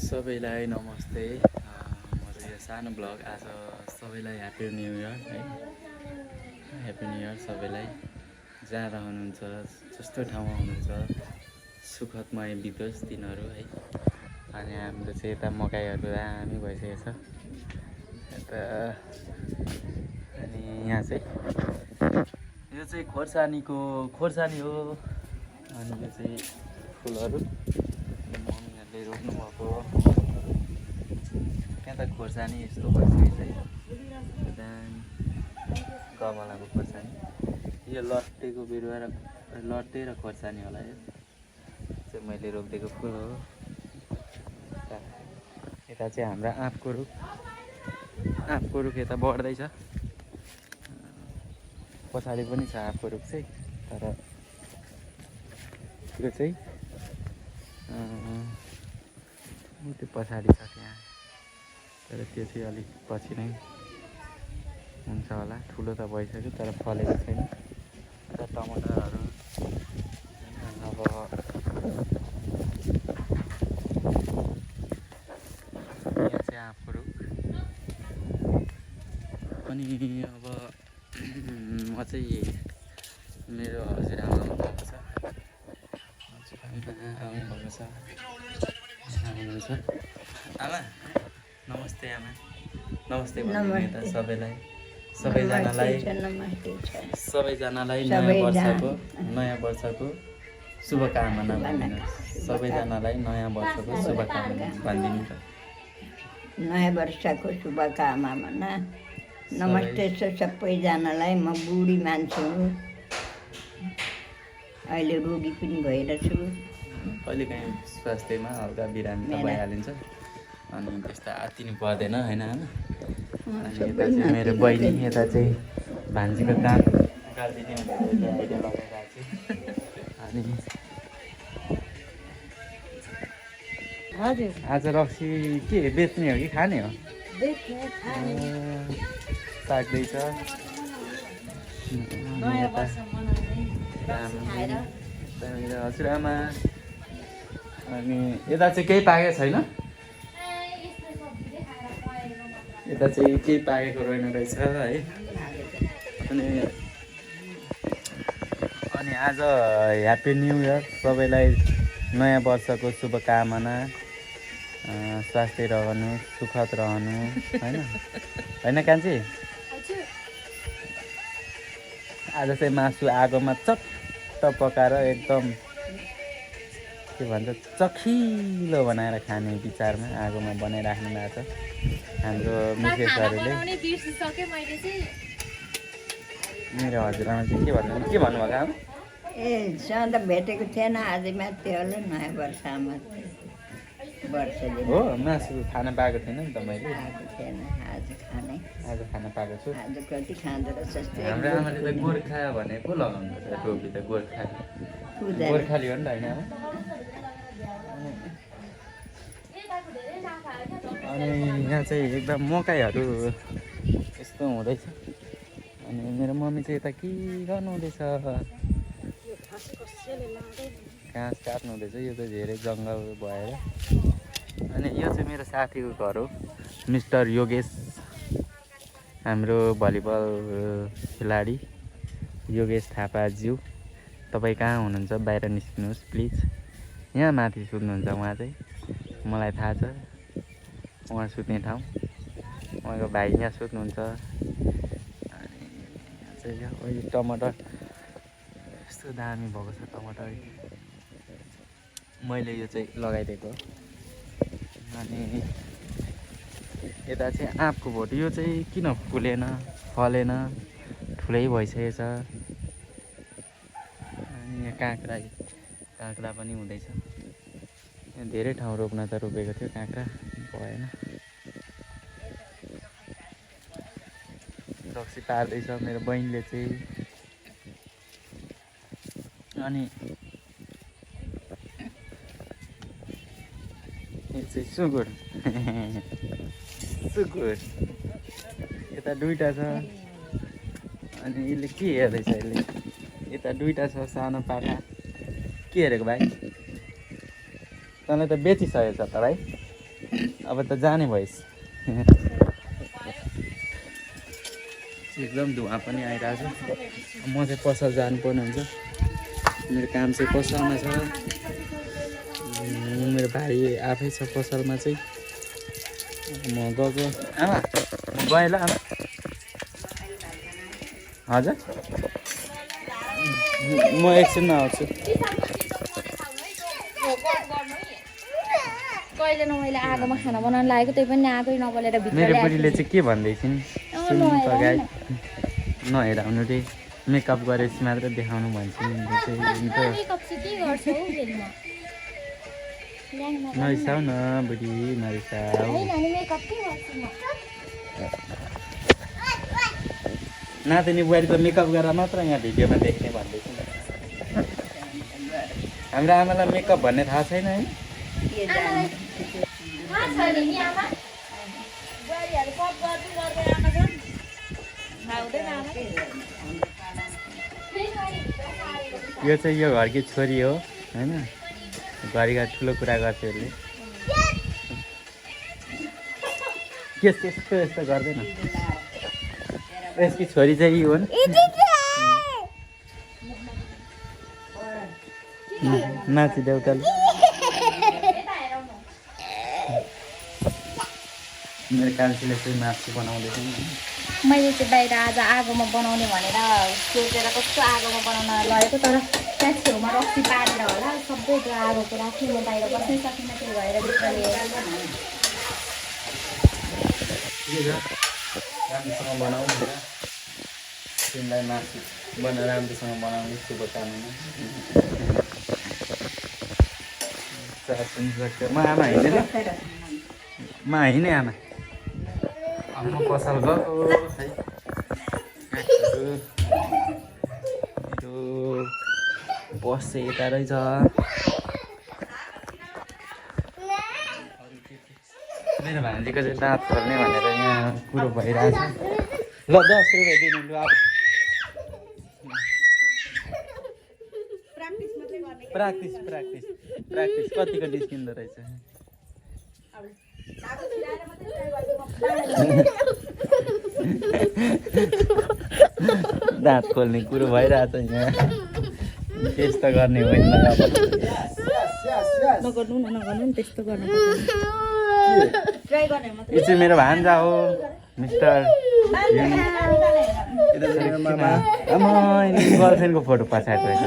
सबैलाई नमस्ते। म चाहिँ यो सानो ब्लग आज सबैलाई ह्याप्पी न्यु इयर है। ह्याप्पी न्यु इयर सबैलाई, जहाँ रहनुहुन्छ, जस्तो ठाउँमा हुनुहुन्छ, सुखदमय बितोस् दिनहरू है। अनि हाम्रो चाहिँ यता मकैहरू दामी भइसकेको छ यता। अनि यहाँ चाहिँ यो चाहिँ खोर्सानी हो। अनि यो चाहिँ फुलहरू मम्मीहरूले रोप्नु भएको। त्यहाँ त खोर्सानी यस्तो भइसकेको छ है, दामी गमलाको खोर्सानी। यो लट्टेको बिरुवा र लट्टे र खोर्सानी होला। यो चाहिँ मैले रोपिदिएको फुल हो। यता चाहिँ हाम्रो आँपको रुख यता बढ्दैछ। पछाडि पनि छ आँपको रुख चाहिँ, तर त्यो चाहिँ त्यो पछाडि छ त्यहाँ, तर त्यो चाहिँ अलिक पछि नै हुन्छ होला। ठुलो त भइसक्यो तर फलेको छैन। र टमाटरहरू अब यहाँ चाहिँ आँपको रुख। अनि अब म चाहिँ मेरो हजुरआमा आउनुभएको छ। हुनुहुन्छ आमा, नमस्ते आमा। नमस्ते भन्नु त सबैलाई, सबैजनालाई नयाँ वर्षको शुभकामना भनिदिनुहोस्। सबैजनालाई नयाँ वर्षको शुभकामना भनिदिनु त। नयाँ वर्षको शुभकामना। नमस्ते सबैजनालाई। म बुढी मान्छे हुँ, अहिले रोगी पनि भएर छु। कहिलेकाहीँ स्वास्थ्यमा हल्का बिरामी त भइहालिन्छ, अनि त्यस्तो आत्तिनु पर्दैन होइन आमा। अनि यता चाहिँ मेरो बहिनी, यता चाहिँ भान्जीको काम गरिदिने भनेर आइडिया लगाइरहेको छु। अनि हजुर, आज रक्सी के बेच्ने हो कि खाने हो? पाक्दैछ। हजुरआमा, अनि यता चाहिँ केही पाकेको छैन? यता चाहिँ केही पाकेको रहेन रहेछ है। अनि आज ह्याप्पी न्यु इयर सबैलाई, नयाँ वर्षको शुभकामना। स्वास्थ्य रहनु, सुखद रहनु होइन कान्छी? आज चाहिँ मासु आगोमा चट्ट पकाएर एकदम के भन्छ चखिलो बनाएर खाने विचारमा आगोमा बनाइराख्नु भएको छ हाम्रो मिसेसहरूले। मेरो हजुरआमा चाहिँ के भन्नुभएको आमा? ए सधैँ भेटेको थिएन, आज मात्रै होला नयाँ वर्षमा वर्ष हो। मासु खान पाएको थिएन नि त मैले। आएको थिएन, आज खान पाएको छु। आज कति खाँदो रहेछ। हाम्रो आमाले त गोर्खा भने पो लगाउनु पर्छ टोपी त। गोर्खाली हो नि त होइन आमा? अनि यहाँ चाहिँ एकदम मकैहरू यस्तो हुँदैछ। अनि मेरो मम्मी चाहिँ यता के गर्नु हुँदैछ? घाँस काट्नु हुँदैछ। यो त धेरै जङ्गल भएर। अनि यो चाहिँ मेरो साथीको घर हो, मिस्टर योगेश, हाम्रो भलिबल खेलाडी योगेश थापाज्यू। तपाईँ कहाँ हुनुहुन्छ? बाहिर निस्किनुहोस् प्लिज। यहाँ माथि सुत्नुहुन्छ उहाँ चाहिँ, मलाई थाहा छ उहाँ सुत्ने ठाउँ। उहाँको भाइ यहाँ सुत्नुहुन्छ। अनि यहाँ चाहिँ टमाटर यस्तो दामी भएको छ टमाटर, मैले यो चाहिँ लगाइदिएको। अनि यता चाहिँ आँपको बोट, यो चाहिँ किन फलेन, ठुलै भइसकेको छ। अनि यहाँ काँक्रा पनि हुँदैछ। धेरै ठाउँ रोप्न त रोपेको थियो, काँक्रा भएन। रक्सी पार्दैछ मेरो बहिनीले चाहिँ। अनि यो चाहिँ सुँगुर यता दुईटा छ। अनि यसले के हेर्दैछ? यता दुईटा छ सानो पाठा। के हेरेको भाइ? तँलाई त बेचिसकेको छ त भाइ। अब त जाने भइस एकदम धुवा पनि आइरहेको छ म चाहिँ पसल जानुपर्ने हुन्छ मेरो काम चाहिँ पसलमा छ मेरो भाइ आफै छ पसलमा चाहिँ म गएको आमा म गएँ ल आमा हजुर म एकछिनमा आउँछु कहिले न मैले आगोमा खाना बनाउन लागेको त्यही पनि आगै नबलेर भित्र मेरो बुढीले चाहिँ के भन्दै थिइन् सुन्नु त गाई नहेराउनु रे मेकअप गरेपछि मात्र देखाउनु भन्छ नि नरिसाउ न बुढी नरिसाउ नातिनी बुहारी त मेकअप गरेर मात्र यहाँ भिडियोमा देख्ने भन्दै थियो हाम्रो आमालाई मेकअप भन्ने थाहा छैन है के जाने यो चाहिँ यो घरकी छोरी हो होइन घरिघर ठुलो कुरा गर्छ यसले के त्यस्तो यस्तो गर्दैन यसकी छोरी चाहिँ यो हो नि नाची देउताले मेरो कान्छीले चाहिँ मासु बनाउँदैछ नि मैले चाहिँ बाहिर आज आगोमा बनाउने भनेर सोचेर कस्तो आगोमा बनाउन लगेको तर त्यहाँ छेउमा रक्सी पारेर होला सबै त्यो आगोको राख्ने म बाहिर बस्नै सकिनँ त्यही भएर भित्र लिएर राम्रोसँग बनाउनु होइन तिमीलाई मासु राम्रोसँग बनाउने शुभकामना म आमा हिँडेन म हिँडेँ आमा म पसल गएको है बस चाहिँ यता रहेछ मेरो भान्जीको चाहिँ दाँत खोल्ने भनेर यहाँ कुरो भइरहेछ ल 10 रुपियाँ दिनु ल प्र्याक्टिस कतिको निस्किँदो रहेछ दाँत खोल्ने कुरो भइरहेछ यहाँ त्यस्तो गर्ने होइन नगर्नु नि त्यस्तो गर्नु यो चाहिँ मेरो भान्जा हो मिस्टर गर्लफ्रेन्डको फोटो पछाडि रहेछ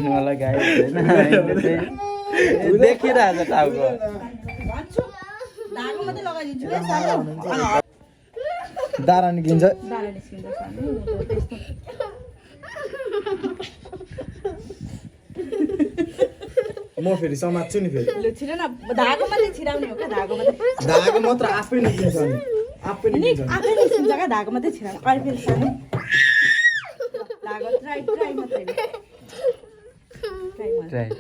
मलाई गाई होइन देखिरहेछ टाउको दारा निस्किन्छ म फेरि समात्छु नि फेरि धागो मात्र आफै निस्किन्छ नि आफै निस्किन्छ क्या धागो मात्रै छिराउनु अहिले फेरि सानो धागो ट्राई मात्रै ट्राई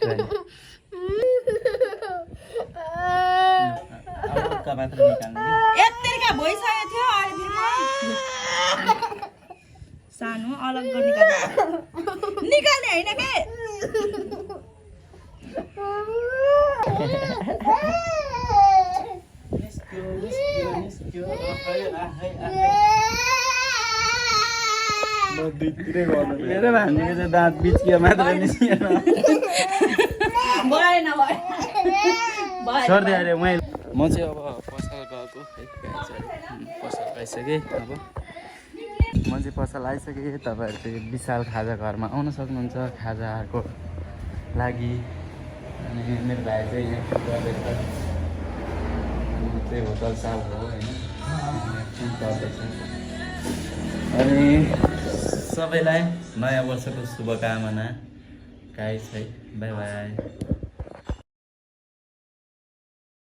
मात्र निकाल्नु यत्तिका भइसकेको थियो अहिले फेरि सानो अलग गर्ने निकाल्ने होइन के मेरो भान्जीको चाहिँ दाँत बिच्कियो मात्र निस्किएन छोड्दै अरे म चाहिँ अब पसल गएको है पसल आइसकेँ अब म चाहिँ पसल आइसकेँ तपाईँहरू चाहिँ विशाल खाजा घरमा आउन सक्नुहुन्छ खाजाको लागि अनि मेरो भाइ चाहिँ यहाँ गर्दैछ चाहिँ होटल साहब हो होइन गर्दैछ अनि सबैलाई नयाँ वर्षको शुभकामना गाइस है बाई बाई